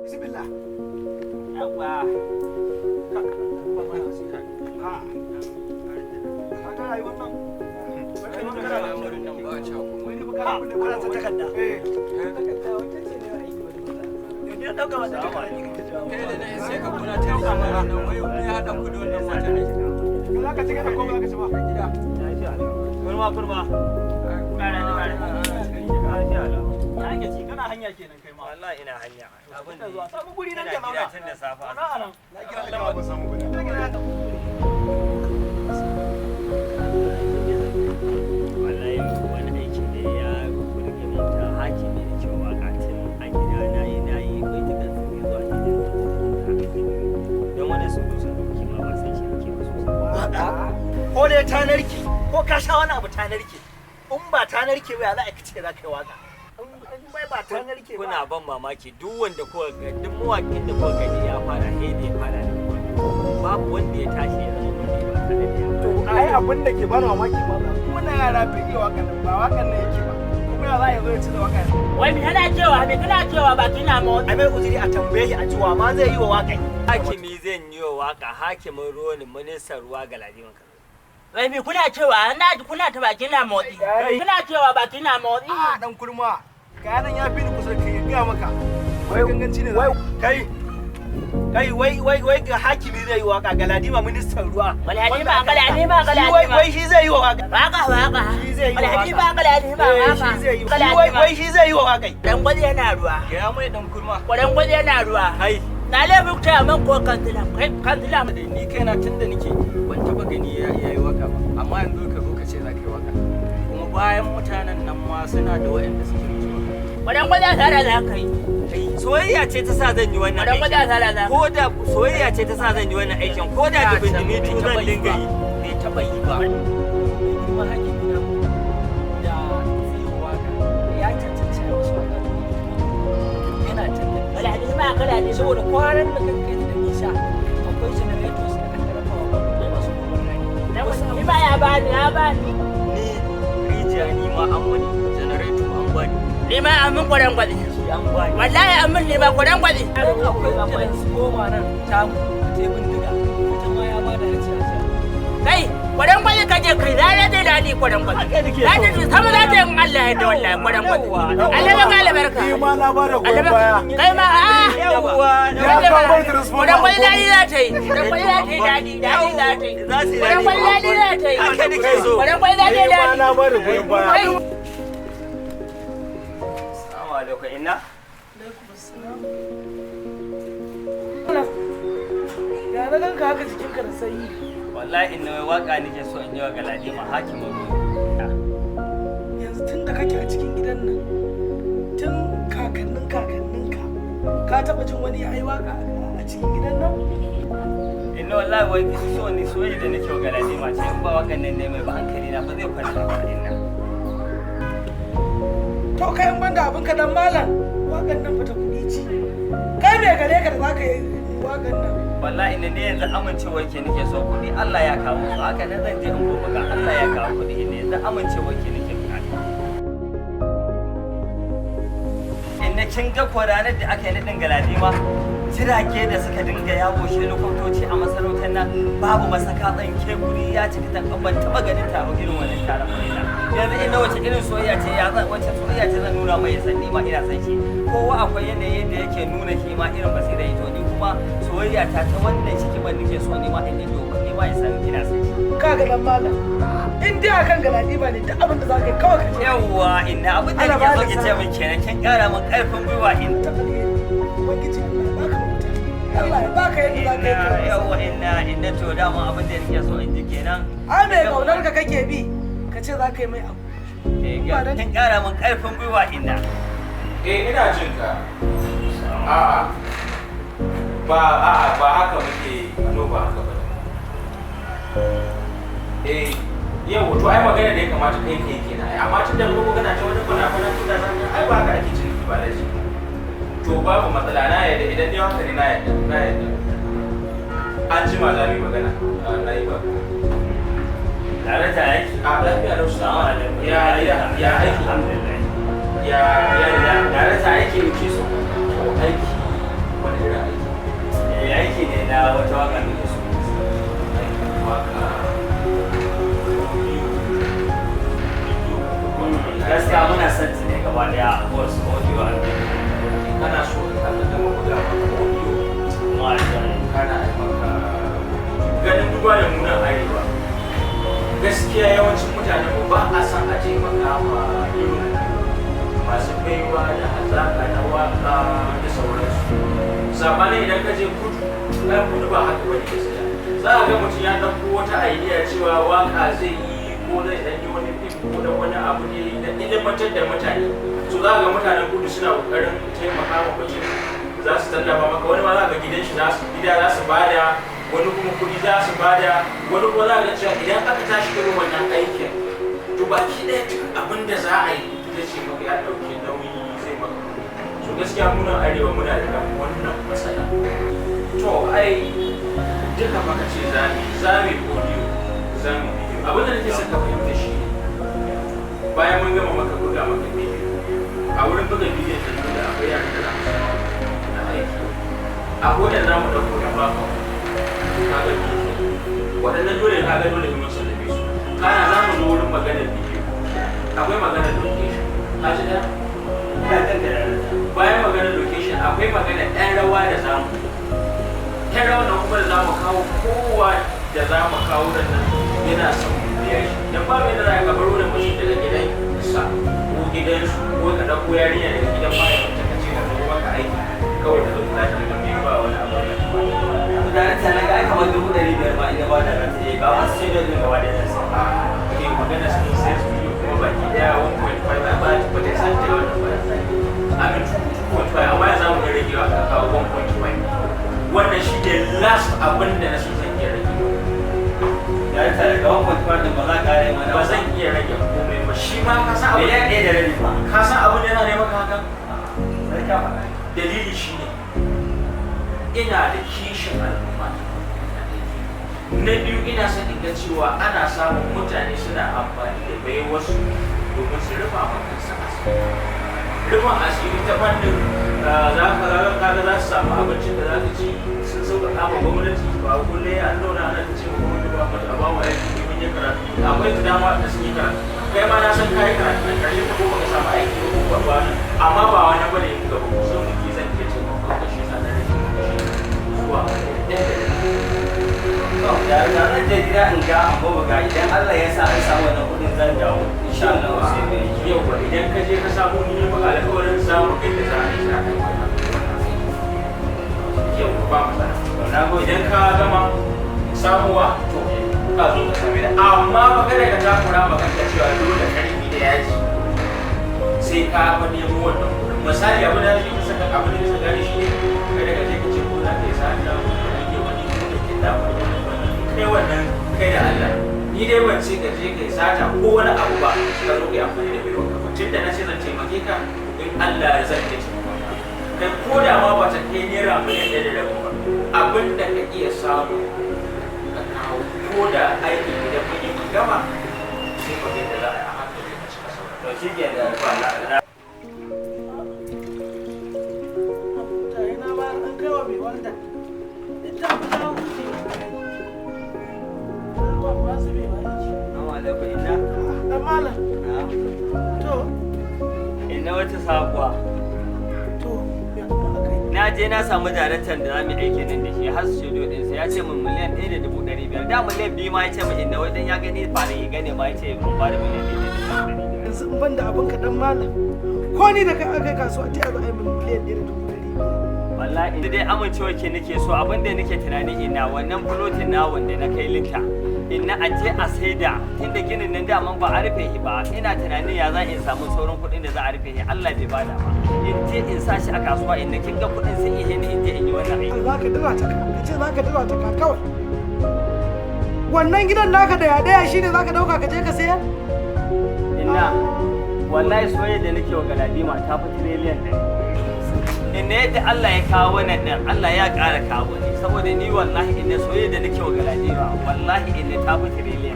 Bismillah. Yawwa. Ha. Ka ga rayuwar nan. Kai ma kana Nan ba a cewa komai. Kana son takarda. Eh. Takarda wata ce ne aiki wani matsala. Ni na dauka ba takarda ne kake cewa. Kai da na sai ka kuna ta yi nan wai me ya haɗa ku da wannan mata ne? Za ka ci gaba ko ba za ka ci ba? Gida. Kurma kurma. Kara ni kara. Ya ake ci kana hanya kenan kai ma. Wallahi ina hanya. Abin Da zuwa samu guri nan ina ka gida zauna. tun da safa. Zauna a nan. Na kira ka ba samu ba. Na kira ka. Wallahi wani aiki ne ya burge mun ta hakimi da kyau waka tun a gida na yi na yi baitukan sun yi zuwa gidan don wani sun sun dauki ma ba san shi nake ba sosai. Ko dai ta narke ko ka sha wani abu ta narke. In ba ta narke ba ya za a ce za ka yi waka. In bai ba ta narke ba. Kuna ban mamaki duk wanda kuka ga duk mawakin da kuka gani ya fara he da ya fara da wani. Babu wanda ya tashi ya zama wani ba tare da ya To fara. ai abin da ke bani mamaki ma muna yara bai iya wakan nan ba wakan nan yake ba. Kuma ya za ya zo ya ci da wakan. Wai me kana cewa me kana cewa baki na motsi? A mai uzuri a tambaye shi a ji wa ma zai yi wa waƙai. Hakimi zan yi wa waka hakimin Roni ministan ruwa Galadiman Kano. Wai me kuna cewa na ji kuna ta baki na motsi. Kuna cewa baki na motsi. A dan kurma. Kayan ya fi ni kusa da kai ya gaya maka. Wai ganganci ne. Wai kai kai wai wai wai ga hakimi zai yi waka Galadima ministan ruwa. Galadima Galadima Shi wai Galadima. wai shi zai yi wa waka. Waka waka. Shi zai yi wa Galadima waka. Galadima Eh, waka. shi zai yi. Shi wai wai shi zai yi wa waka. Dan gwaji yana ruwa. Gaya mai dan kurma. Kwaran gwaji yana ruwa. Kai Na laifin ta man ko kansila kai kansila. Ni kaina tun da nake ban taba gani ya yi waka ba amma yanzu ka zo ka ce za ka yi waka. Kuma bayan mutanen nan ma suna da waɗanda suke musu waka. Kwaran gwaji asara za ka yi. Soyayya ce ta sa zan yi wannan Kwaran gwaji aikin. asara za ka yi. Ko da soyayya ce ta sa zan yi wannan aikin ko da dubin dimitu zan dinga yi. Bai taɓa yi ba. Mai girma hakimi na da zai yi waka ya cancanci a wasu waka yana cancanci. Galadima Galadima. Saboda kwanan da kan kai da nisa akwai generators da aka raba wa manomai masu noman rani. Ni ba ya bani ya bani. Ni rijiya ni ma an wani generator an bani. Ni ma an mun kwaran gwaji. Shi an bani. Wallahi an mun ne ba kwaran gwaji. Idan akwai transformer nan tamu ta bindiga ita ma ya bada a ciya. Kai kwaran gwaji kaje kai rana zai dadi kwaran gwaji. Haka nake so. Rana zai sama za ta yi in Allah ya yarda wallahi kwaran gwaji. Allah ya ga albarka. Ni ma na bada Allah goyon baya. kai ma a. Yawwa. Ya kawo transformer. Kwaran gwaji dadi za ta yi. Kwaran gwaji za ta yi dadi dadi za ta yi. Za su yi Kwaran gwaji dadi za ta yi. Haka nake so. Kwaran gwaji za ta yi Ni ma dadi. na bada goyon baya. Kai. Assalamu alaikum inna. Ya na ganka haka jikinka da sanyi. Wallahi inna wai waka nake so in yi wa Galadima hakimin Roni. Yanzu tun da kake a cikin gidan nan, tun kakannin kakanninka, ka taɓa jin wani ya yi waka a cikin gidan nan? Inna wallahi wai so ni soyayya da nake wa Galadima ce in ba wakan nan ne mai ba hankali na ba zai kwanta ba inna. To kai in banda abinka dan malam, wakan nan fata kuɗi ce. Kai me gare ka da za ka yi wakan nan? Wallahi inna ne yanzu amincewar ke nake so kuɗi Allah ya kawo su haka nan zan je in buga Allah ya kawo kuɗi inna yanzu amincewar ke nake bukata. Inna kin ga ko ranar da aka yi naɗin Galadima jirage da suka dinga yawo shelikwaftoci a masarautar nan babu masaka tsanke guri ya cika ta ban taɓa ganin taro irin wannan taron ba ina. Yanzu ina wace irin soyayya ce ya zan wace soyayya ce zan nuna mai ya san ni ma ina san shi kowa akwai yanayin da yake nuna shi ma irin basira ya to ni kuma soyayya ta ta wannan shi ban nake so ni ma in yi domin ni ma ya san ina san shi. Ka ga dan malam, in dai akan galadima ne duk abin da za ka yi kawai ka ce. Yawwa inna abin da Allah nake so ba da ki ce sa'a. min kenan kin kara min karfin gwiwa in Ta alheri, Ubangiji Allah ya baka mafita. Allah ya baka yadda za ka yi Inna kai. yawwa inna inna to dama abin da nake so in ji kenan. Ai mai kaunar ka kake bi, ka ce za ka yi mai abu. Eh, kin kara min karfin gwiwa inna. Eh ina jin ka. A'a. Ba a'a ba haka muke no ba haka ba. Eh yau to ai magana da ya kamata kai kai kenan ai amma tun da ruwa kana ta wani kwana kwana tun da nan ai ba haka ake ciniki ba da shi. To babu matsala na yadda idan dai haka ne na yadda na yadda. An jima za mu yi magana. Ah, na yi ba. Tare ta aiki. A lafiya lau Assalamu alaikum. Ya ya ya aiki. Alhamdulillah. Ya ya ya ya rasa aiki muke so. Aiki Duba da munan arewa, gaskiya yawancin mutanen mu ba a san a taimaka ma irin masu baiwa da hazaka na waka da sauransu. Sabanin idan ka je kudu, ɗan kudu ba haka bane gaskiya. Za a ga mutum ya ɗauko wata idea cewa waka zai yi ko zai ɗan yi wani fim ko da wani abu ne na ilimantar da mutane. So za a ga mutanen kudu suna ƙoƙarin taimaka wa mutum, za su tallafa maka. Wani ma za ga gidan shi za su gida za su bada, wani kuma kuɗi za su bada, wani kuma za ga cewa idan aka tashi irin wannan aikin, to baki ɗaya duk abin da za a yi zai ce maka ya ɗauki nauyi, zai maka kuɗi. So gaskiya muna arewa muna da ɗan wannan matsala. To ai duka maka ce za mu audio, za mu video. Abin da nake son ka fahimta shi ne, bayan mun gama maka buga maka bidiyo, a wurin buga bidiyon nan dole akwai yaran da za mu samu na aiki, akwai wanda za mu ɗauko ɗan baka kaga bidiyo. Waɗannan dole kaga dole mun sallame su. Kana za mu zo wurin maganar bidiyo, akwai maganar location, ka ji ɗaya. Ina kan da rana. Bayan maganar location, akwai maganar ɗan rawa da zamu ɗan rawa nan kuma da zamu kawo. Kowa da zamu kawo da nan yana son mu biya shi, dan babu yadda za ka baro da mutum daga gidan sa ko gidansu, ko ka ɗauko yarinya daga gidan mahaifinta ka ce ka zo maka aiki, kawai ta zo ta tashi daga biyu ba wani abu da ya kamata. Darakta, na ga ai kamar 500,000 ma ina ba da ranta eh ba wasu sai dole gaba da zan sa. Ke magana sun sai studio kuma baki daya 1.5 ba ba ta san ta wannan ba, I mean 2.5, amma ya zamu ga ragewa aka kawo 1.5. Wannan shi ne last abin da na san zan iya rage. Darakta, daga 1.5 din ba za ka ƙara mana? Ba zan iya rage komai ba. Shi ma ka san abin 1.5 million ba. Ka san abin da yana neman ka hakan. Sai ka faɗa. Dalili shi ne ina da kishin al'umma. Na biyu, ina son in ga cewa ana samun mutane suna amfani da baiwarsu domin su rufa ma kansu asiri, rufin asiri ta fannin za ka kaga za su samu abincin da za su ci, sun sauƙaƙa ma gwamnati. Ba kullum an zauna ana ta ce ma gwamnati ba mata a ba mu aiki, ne mun yi karatu. Akwai da dama da sun yi karatu, kai ma na san kayi karatu, na karshe ko baka samu aiki ba ko ba ba, amma ba wani bane yin gaba ko so muke zan iya taimakon ka. Shi yasa na rage maka shi zuwa 1.5. To, darakta, zan je gida in ga amma ga idan Allah ya sa an samu wannan kuɗin zan dawo. Insha Allah sai mai. Yau ba idan ka je ka samu, ni maka alƙawarin za mu kai da za a yi za a yi wannan. Yau ba matsala. Na gode. Idan ka gama samuwa, to ka zo ka same ni, amma ba kada ka takura ma kanka cewa dole karfi da yaji sai ka fa nemo wannan kuɗin. Misali, abin da shi saka abin da ka gane shi ne kada ka je ka ce ko za ka yi sata ko ka rike wani ko da ke damu da wani. Kai wannan kai da Allah. Ni dai ban ce ka je ka yi sata ko wani abu ba, ka zo ka yi amfani da baiwa ka. Tun da na ce zan taimake ka, in Allah ya zan iya taimakon ka. Kai ko da ma ba ta kai naira 1.5 miliyan ba, abin da ka iya samu ka kawo, ko da aikin idan mun yi mun gama, sai ka ga yadda za a yi a hankali ka cika sauran. To shi ke da ba. Mutane na ba an kai wa mai walda. Ita ku ta huce. Ba ba su bai ba aiki. Assalamu alaikum, inna. Dan malam. To, Inna, wata sabuwa. To, me kuma aka yi? Na je na samu daraktan da za mu aiki nan da shi har studio ɗinsa, ya ce min 1,500,000. Da 2 miliyan ma ya ce min inna, wai dan ya gani fara yi gane ma ya ce mun ba da 1,500,000. Yanzu in ban da abin ka, dan malam. Ko ni da kai aka kai kasuwa, ta za a yi min 1,500,000? Wallahi dai amincewa ke nake so. Abin da nake tunani ina, wannan fulotin na wanda na kai linta, inna, a je a saida, tunda ginin nan daman ba a rufe shi ba. Ina tunanin ya za in samu sauran kuɗin da za a rufe shi. Allah bai bada ba, in je in sa shi a kasuwa inna, kin ga kuɗin sun ihe ni in je in yi wannan aiki. Za ka dira ta ka, ka ce za ka dira ta ka kawai. Wannan gidan naka da ya shi ne za ka ɗauka ka je ka sayar? Inna, wallahi soyayya da nake wa Galadima ta fi 100 trillion. Inna, yadda Allah ya kawo wannan din, Allah ya ƙara kawo ni, saboda ni wallahi inna, soyayya da nake wa Galadima, wallahi inna, ta fi 100 trillion.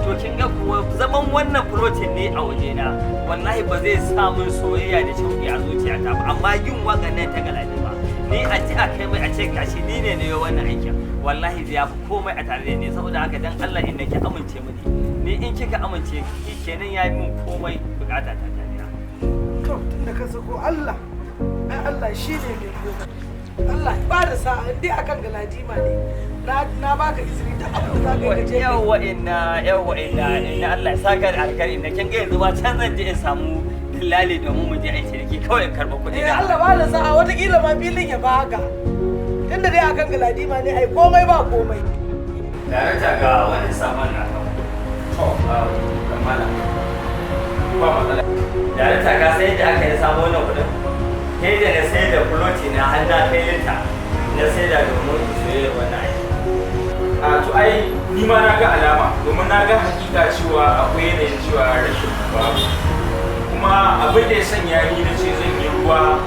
To kin ga kuwa zaman wannan protein ne a wajena wallahi ba zai sa mun soyayya da shauƙi a zuciyata ba, amma yin waƙar nan ta Galadima ni, a ji a kai mai a ce gashi ni ne ne wannan aikin, wallahi zai fi komai a tare da ni. Saboda haka dan Allah inna, ki amince mini. Ni in kika amince ki kenan, ya yi min komai, bukata ta ta biya. To, tunda ka sako Allah, ai Allah shi ne mai komai. Allah ya bada sa'a, in dai akan Galadima ne. Na baka izini da abin da za ka yi ka je. Yawwa inna, yawwa inna, inna Allah ya saka da alkhairi inna. Kin ga yanzu ba can zan je in samu dillali domin mu je a yi ciniki kawai in karɓi kuɗi Eh na. Allah ba da sa'a, watakila ma filin ya ba haka. Tunda dai akan Galadima ne ai komai ba komai. Darakta, ga wani sabon na kawo. To, kamala. Ba matsala. Darakta, ka san yadda aka yi samo wannan kuɗin? Kai da na sayar da fuloti na har na kai linta na saida domin in soye wannan aiki. A to ai ni ma na ga alama, domin na ga hakika cewa akwai yanayin cewa rashin babu. Kuma abin da ya sanya ni na ce zan yi ruwa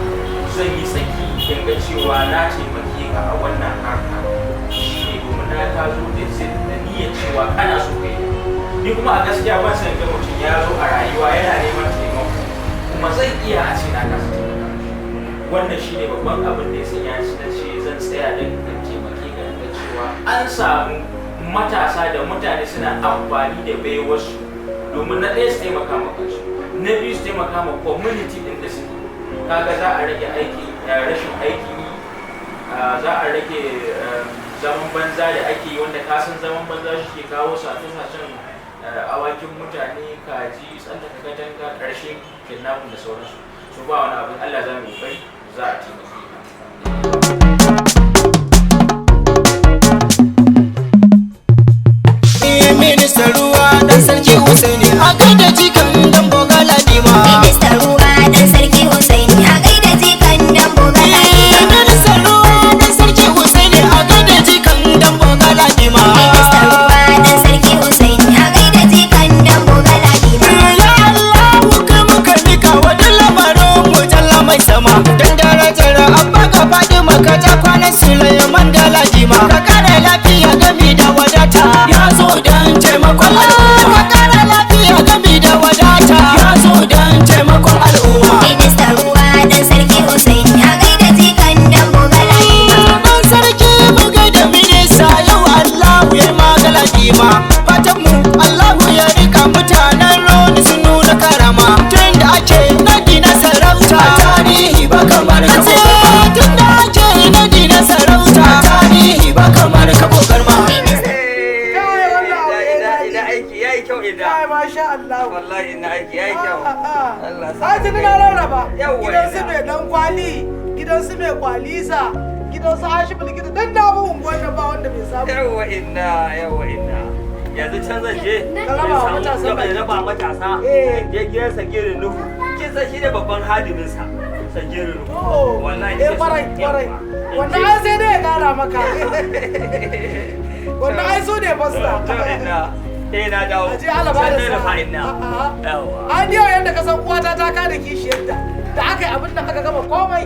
zan yi tsaki in ga cewa na taimake ka a wannan harka shine domin na ka zo da zai da niyyar cewa kana so kai. Ni kuma a gaskiya ban san ga mutum ya zo a rayuwa yana neman taimako kuma zan iya a ce na kasa taimaka mishi. Wannan shine babban abin da ya sanya shi na ce zan tsaya don in taimake ka, in ga cewa an samu matasa da mutane suna amfani da baiwarsu domin na ɗaya su taimaka ma kansu, na biyu su taimaka ma community ɗin da suke. Kaga za a rage aiki, rashin aikin yi, za a rage zaman banza da ake yi, wanda ka san zaman banza shi ke kawo sace-sacen awakin mutane, kaji, tsallaka katanga, ƙarshe kidnapping da sauransu. So ba wani abin, Allah za mu yi kokari za a taimake ka. Ministan ruwa dan sarki Husaini, a gaida jikan dan bogala dima. Ministan ruwa dan sarki Husaini, a gaida jikan Dambo Galadima. Ministan ruwa dan sarki Husaini, a gaida jikan dan bogala dima. Ministan ruwa dan sarki Husaini, a gaida jikan Dambo Galadima. Ya Allahu, kai muka mika wa duk lamarin mu, jalla mai sama. Dan darajar Abba ga Fadima, ka ja kwanan Sulaiman da Ladima. Ka kara lafiya gami da wadata, ya zo dan taimakon al'umma. Ka kara lafiya gami da wadata, ya zo dan taimakon al'umma. Ministan ruwa dan sarki Husaini, a gaida jikan Dambo Galadima. Dan sarki, mu gaida minista yau, Allahu ya magala kima. Fatan mu Allahu ya rika mutanen Roni su nuna karama. Tun da ake nadi na sarauta a tarihi ba kamar ka. Tun da ake nadi na sarauta a tarihi ba kamar ka kokarma. Kai, wannan abu ya Ina daɗi. ina aiki yayi kyau ina. Kai, masha Allah. Wallahi ina aiki yayi kyau. Allah sa. Ai tuni na rarraba. Yawwa, Gidan su ina. mai dan kwali, gidan su mai kwalisa, gidan su Hashim likita, dan na bu unguwar nan ba wanda bai samu. Yawwa inna, yawwa inna. Yanzu can zan je. Ka raba wa matasa In baki. raba matasa. Eh. In je gidan Sagiru Nuhu. Kin san shi ne babban hadimin sa. Sagiru Nuhu. Oh, Wallahi. eh kwarai kwarai. Wannan ai sai dai ya kara maka. Wannan ai su ne fasta. To inna. Eh na dawo. Aje Allah ba da Can na sa'a. nufa inna. A'a. Yawwa. An yau yanda ka san uwata ta kada kishiyarta da aka yi abin da aka gama komai.